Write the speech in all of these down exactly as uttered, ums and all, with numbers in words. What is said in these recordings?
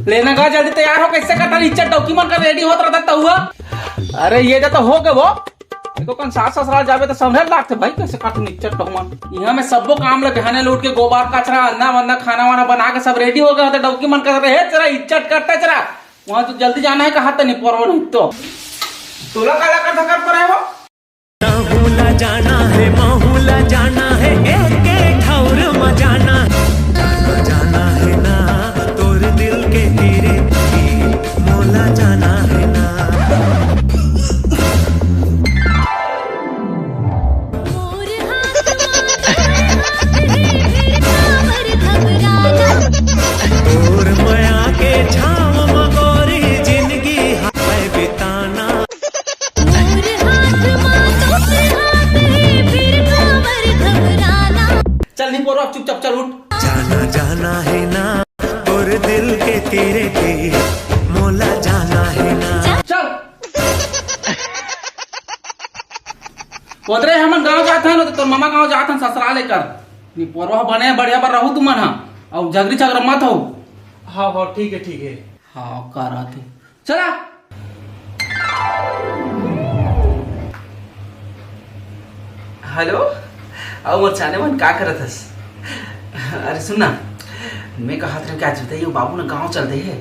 लेना गा, जल्दी तैयार हो, कैसे करता इज्जत डौकी मन का रेडी होत रहता तहुआ। अरे ये तो हो गए वो। देखो कौन सास ससुराल जाबे तो समझे लागते भाई, कैसे काटू इज्जत डौकी मन। यहाँ में सबो काम ले बिहाने लूट के गोबर कचरा अंडा वंडा खाना वाना बना के सब रेडी हो गए होते डौकी मन करते हे तेरा इज्जत करता चला। वहाँ तो जल्दी जाना है कहा तनी परो नहीं तो। तोला काला का धकर पर है वो। महूला जाना है, महूला जाना है, एक के ठौर में जाना है। जाना है ना तोर दिल के तीरे, मोला जाना है ना। मोर हाथ मा तोर हाथ हे, भिड़ काबर घबराना। तोर मया के छाँव म गोरी जिनगी हाय बिताना। मोर हाथ मा तोर हाथ हे, भिड़ काबर घबराना। चल निपोरवा, चुपचाप चल उठ। जाना जाना है ना तोर दिल के तीरे तीर, मोला जाना है ना। चल। ओदरे हमन गाँव जात हन, तो तोर मामा गाँव जात हन ससुराल लेकर। निपोरवा बने बढ़िया बर रहू तुमन ह, अउ झगरी झगरा मत हो। हाँ हाँ, ठीक है ठीक है। हाँ, करत हे। चला। हेलो, अउ मोर चाने मन का करत हस? अरे सुन ना, मैं कहत रहें कि आज बताइए बाबू ना गाँव चल दे हे,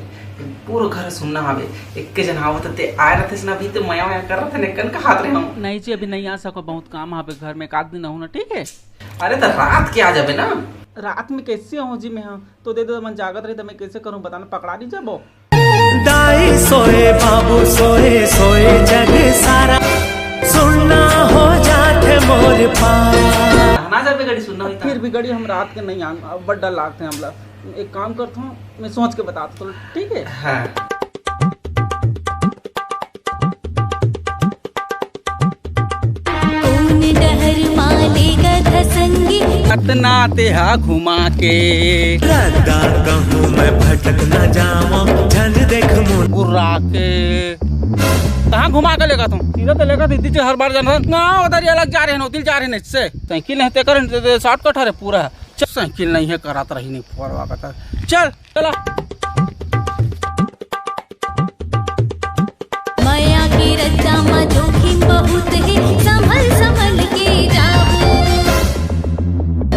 पूरा घर सुन्ना हवे, एक के जन आवत ते आए रहते ना, अभी ते मया मया कर रहते ने कन कहत रहे हम। नहीं जी, अभी नहीं आ सको, बहुत काम हवे घर में, एक आध दिन रहू ना, ठीक है? अरे तो रात के आ जाबे ना। रात में कैसे आऊँ जी मैं? हाँ तो दे दे, मन जागत रही तो मैं कैसे करूँ बताना, पकड़ा नहीं जाबो। दाई सोए, बाबू सोए, सोए जग सारा, सुन्ना हो जात मोर पारा। ना जाबे गड़ी सुन्ना होई ता। फिर भी गड़ी हम रात के नहीं आन, अब बड़ डर लागत हे हमला। एक काम करत हूँ, मैं सोच के बतात हूँ, ठीक है? हाँ। कोन डहर मा लेगत ह संगी? अतना तेहा घुमा के। रद्दा कहूँ मैं भटक न जावं, झन देख मुन। उर्रा के। कहाँ घुमा के लेगत हूँ? सीधा तो लेगत इति जे हर बार जाना। ना, उधर ये अलग जा रहे हैं, उधर जा रहे हैं, इससे। साइकिल नहीं ते करंट दे, दे, शॉर्टकट हरे पूरा। चल, साइकिल नहीं है, करत रही नहीं, फोरवा का था। चल। चला। मया के रद्दा म जोखिम बहुत हे, संभल संभल के जाबो।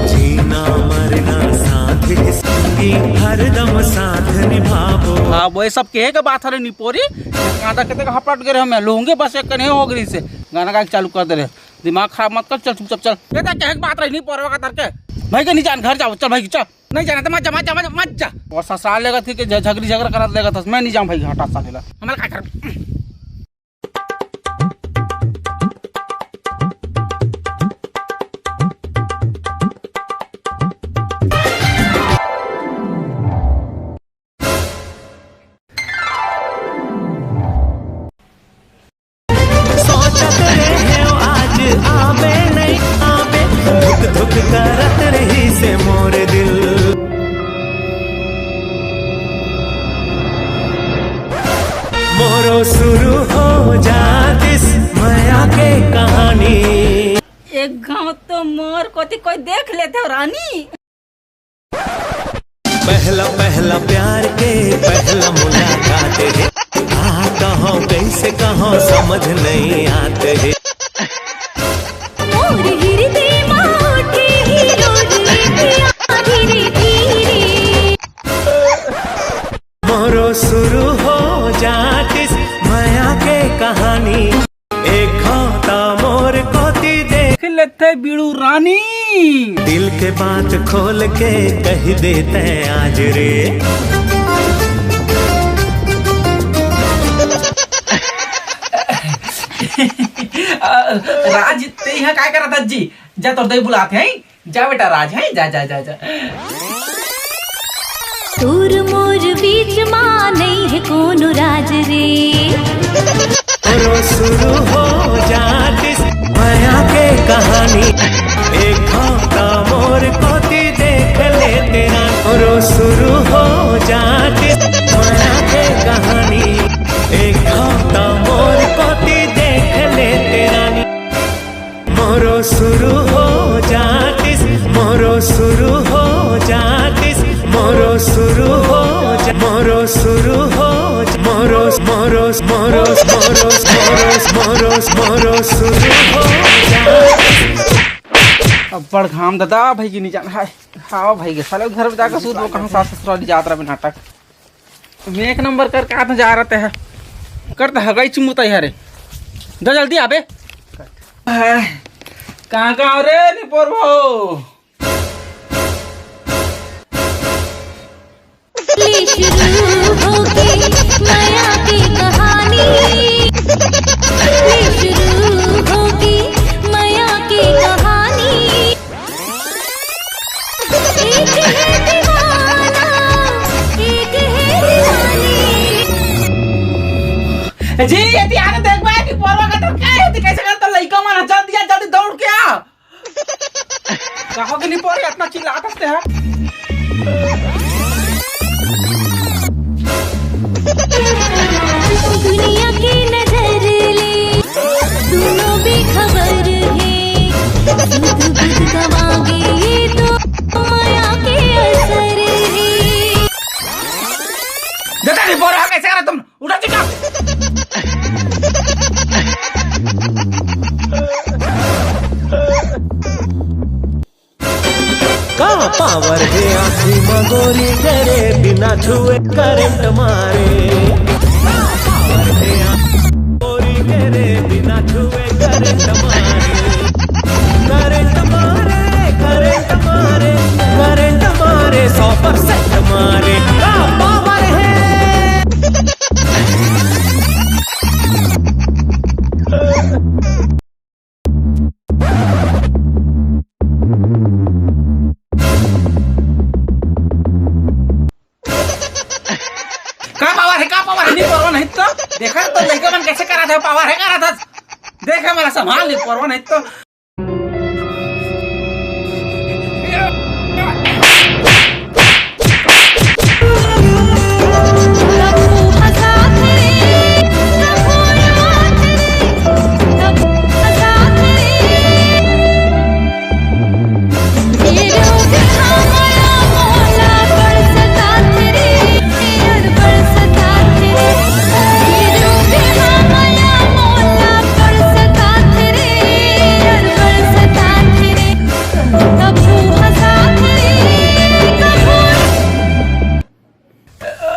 जीना मरना साथ के संगी, हरदम साथ निभाबो। हाँ, वो सब कहे के बात हरे निपोरी। कांदा के तक हपट गए हमें, लोंगे बस एक कने हो गई से। गाना गा के चालू कर दे रहे। दिमाग खराब मत कर, चल चुपचाप चल। ये तो कहे के बात रही निपोरवा का तरके। भाई के नहीं जान, घर जाओ, चल भाई चल। नहीं जाना तो मत जा, मत जा, मत जा, मत जा। और ससुराल लेगत हे कि झ-, झगड़ी झगड़ा करत लेगत हस, मैं नहीं जाऊँ भाई, हटा साले ला। हमारा का कर। सोचत रहे हो आज आबे नहीं आबे, धुक धुक करत रही से मोर दिल। मोरो शुरू हो जातिस मया के कहानी। एक घाव तो मोर कोती कोई देख लेते हो रानी। पहला पहला प्यार के पहला मुलाकात हे। का कहो कैसे कहो समझ नहीं आत हे। मोर हृदय मा उठे हीरो रे पिया धीरे धीरे। मोरो शुरू हो जातिस मया के कहानी। एक घांव त मोर कोती देख लेथे बीड़ू रानी। दिल के बात खोल के कहि दे तैं आज रे। अ, राज, तें इहाँ काय करत हस जी? जा, तोर दाई बुलात हे। जा बेटा राज, हैं? जा, जा, जा, जा। तोर मोर बीच मा नइ हे कोनो राज रे। रो शुरू हो जातिस मया के कहानी। एक घांव त मोर कोती देख लेते रानी। रो शुरू हो जातिस मया के कहानी। एक घांव त मोर कोती देख लेते रानी। मोरो शुरू हो जातिस, मोरो शुरू हो जातिस। अब्बड़ घाम ददा भाई के नी जान। हाय, हाव भाई के साले घर में जाके सूत वो कहाँ सास ससुराली जात रहे नाटक। मैं एक नंबर कर कहाँ तो जा रहे हैं। कर तो हगाई चुमुता ही हरे। जा जल्दी आबे। कहाँ कहाँ रे निपोर भाऊ? ले शुरू होगी मया की कहानी, ले शुरू होगी मया की कहानी। एक है दीवाना, एक है दीवानी। जी, ये ध्यान देख भाई कि पोरवा का तो क्या है, कैसे करता लइका मन जल्दी आ, जल्दी दौड़ के आ। कहो कि नहीं पोरे इतना चिल्लात हंसते हैं। दुनिया की नजर ले, दोनों बेखबर है। सुध बुध गवागे ये तो माया के असर है। जता नहीं पोरे, कैसे करा तुम? उठा चुका। का पावर हे आँखी म गोरी, करे बिना छुए करंट मारे। का पावर हे आँखी म गोरी, करे बिना छुए करंट मारे। करंट मारे, करंट मारे, करंट मारे, सौ परसेंट मारे। का पावर हे। का पावर हे, का पावर हे? नहीं पावर नहीं तो देखा तो लइका मन कैसे करा था, पावर हे करा था। देख हमारा संभाल नहीं पावर नहीं तो।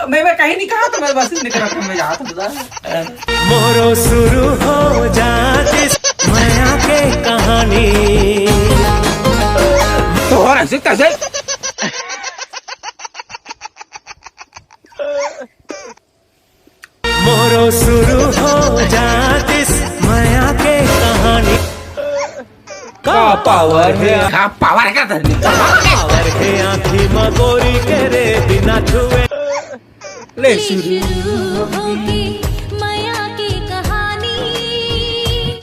मैं, मैं कहीं नहीं कहा तो मैं बस निकल रहा था, मैं जाता था। मोरो शुरू हो जातिस मया के कहानी। तो हो रहा है, कैसे? मोरो शुरू हो जातिस मया के कहानी। का पावर हे? का पावर हे का धरनी? पावर हे आँखी म गोरी, करे बिना छुए। ले शुरू। शुरू होगी